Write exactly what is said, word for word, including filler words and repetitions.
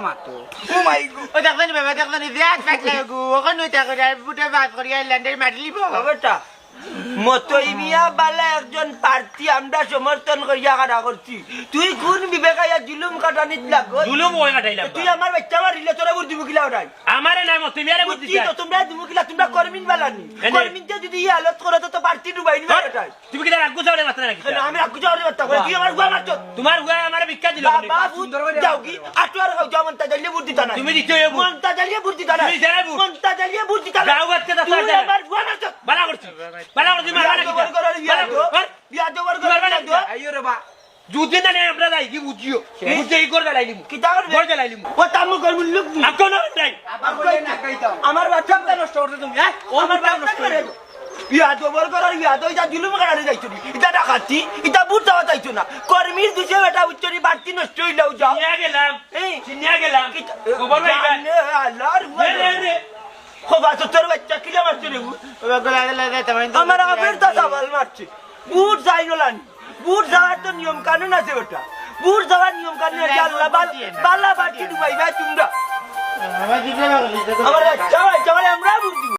মাতো। ও মাই গো। ও দেখছনি বাবা, দেখছনি, বিরাট পাগলা গো। অখন ওই দেখো, আর বুটে বাস করিয়া ল্যান্ডের মারি লিব। ও বেটা, মতই মিয়া বালা একজন প্রার্থী, আমরা সমর্থন করিয়া খাড়া করছি। তুই কোন বিবেকে আইয়া জুলুম খাটানিত লাগো? জুলুম ওই খাটাইলাম তুই বা। আমার বাচ্চা মারিলে তোরা ভোট দিমু কিলা ওটাই? আমারে নাই, মতই মিয়ারে ভোট বুঝছি দিতে। তো, তোমরা দিমু কিলা, তোমরা কর্মীন বালানি। এনে। কর্মীন যে যদি ই হালত করে তো, তো প্রার্থী ডুবাই নিবা ওটাই। তুমি কিতা রাগ গুছাওয়ারে মাত্র নাকি? না, আমি রাগ গুছাওয়ারে মাত্র কই, তুই আমার গুয়া মারছ। তোমার গুয়া আমারে ভিক্ষা দিল কেনে? বাবা, ভূত যাও কি? আটো আর খাও, যাও, মন্তা জালিয়ে ভোট দিতা না। তুমি দিতে হইব। মন্তা জালিয়ে ভোট দিতা না। তুমি যাইবো। মন্তা জালিয়ে ভোট দিতা না। গাঁও বাচ্চা তা তুই যাইবো। আমার গুয়া মারছ। বালা করছি। বালা করছি, মারবা না কিতা? বিয়া দেওয়ার বিয়া বালা দেও। কর। বিয়া দেওয়ার তুমার বালা কিতা? আইও রে বা। যদি না নেই আমরা যাই কি বুঝিও। বুঝে এই করে জ্বালাই নিমু। কিতা করবে? ঘর জ্বালাই নিমু। ও তামু কর মুল্লুক নি। আকো না নাই। আবার বলে না কইতাম। আমার বাচ্চা নষ্ট করতে তুমি, হ্যাঁ? ও আমার বাচ্চা নষ্ট করে। ইয়া তো বড় করার ইয়া তো ইটা জুলুম করারে যাইছো নি। ইটা ডাকাতি, ইটা ভোট চাওয়া যাইছো না। কর্মীর দুষে বেটা উচ্চরি বাড়তি নষ্ট হইলেও যাও। চিনিয়া গেলাম। এই। চিনিয়া গেলাম। কিতা? খবর পাইবা? জানে আল্লাহর রে, রে, রে। খোবা তো তোর বাচ্চা কিলা মারছে রে? আমার আবের দাদা বাল মারছে। ভোট যাই গেলানি। ভোট যাওয়ার তো নিয়ম কানুন আছে বেটা। ভোট যাওয়ার নিয়ম কানুন আছে। আল্লাহ বাল-, বালা বাড়তি ডুবাইবা তোমরা। আমার বাচ্চা